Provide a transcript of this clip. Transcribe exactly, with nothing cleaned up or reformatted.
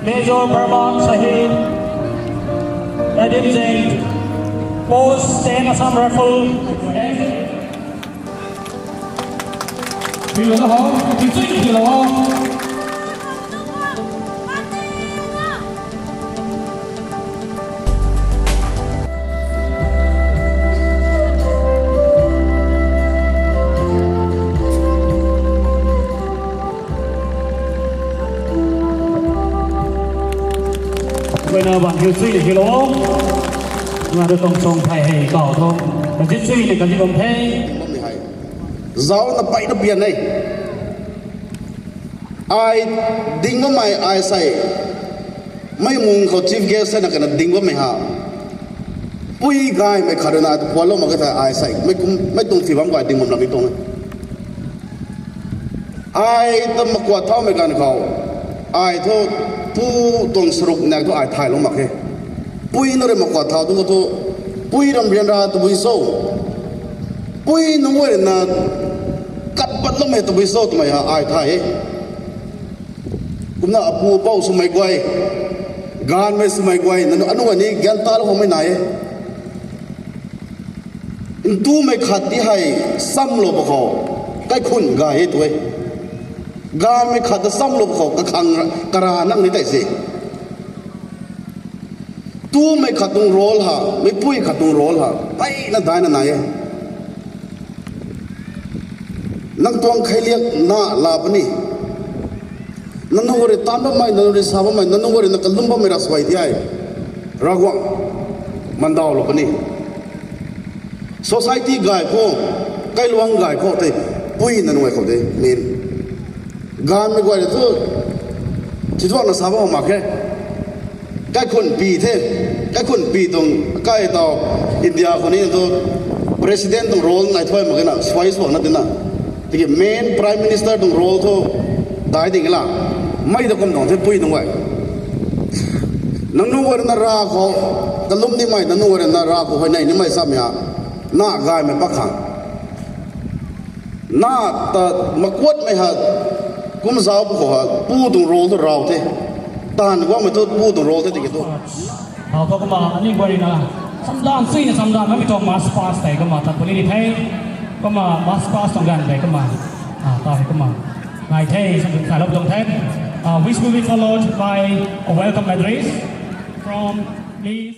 Major Parman Sahib, Radim Singh, Post ten Assam Rifle. Pilou na ho, pilou, pilou ho. Guayna bang hiu sui ni hiu lo. Nga de tong song thai hei kau tho. Ka zit sui ni ka zit bam the. Zau na pai na pian nei. Ai ding bammei ai sei. Mei mung khou chief guest na kana ding bammei ha. Pui gaymei khat rui na tu pualou mak ka tha ai sei. Mei kum, mei tuang thi bam gay ding bam lam i tuang e. Ai ta makuat thaumei ganv khou, ai thu pu tuang saruk nak thu ai thaylou mak khe. Pui na rui makuat thau tu thu, pui ram rian ra tabui so. Pui nunc guay rui na kat pat loumei tabui so twmei ha ai thay e. Kumna apu apou swmei guay, gaanvmei swmei guay, nanu anu ani gyan talou khoumei nai e. Ntumei khat ti hei samlou ba khou, kaikhun gay e tu e. Gaanvmei khat ta samlou ba khou, kakhang ra, kara nang ni tei se. Tumei khat tuang role ha, meipui khat tuang role ha, mpeyna daina nai e. Nang tuang kheiliak na la puni. Nanu rui tan bammei, nanu rui sa bammei, nanu rui na kalum bammei ravsuai ti ai. Ravguangc mandawlou puni. Society gay khou, kailuang gay khou tei, pui nanu ai khou de, min. Gaanvmei guay rui thu, tithuakna sa bam mak khe. Kaikhunpi the, kaikhunpi tuang, kai tau, India khou ni thu, president tuang role nai thuay mak khe na, suai suakna tina. Tiki main prime minister tuang role thu, dai ding la, mei ta kum tuang the pui nunc guay. Nangniw guay rui na rav khou, kalum nimei, nangniw guay rui na rav khou huayney nimei samei ha, na gaymei pak khang. Na ta makuatmei ha, kum zauc pwkhou ha, pu tuang role thu raw the. Taanv guangmei thu pu tuang role the tiki thu. Hau khou kumna, aniw guay rui na, samdan suina samdan, mami tuang march past tei kumna, tat puni ni the, kumna march past tuang ganv tei kumna, ah, ta hei kumna. Nai the, samdan khalou tuang the. Uh, which will be followed by a welcome address from, please.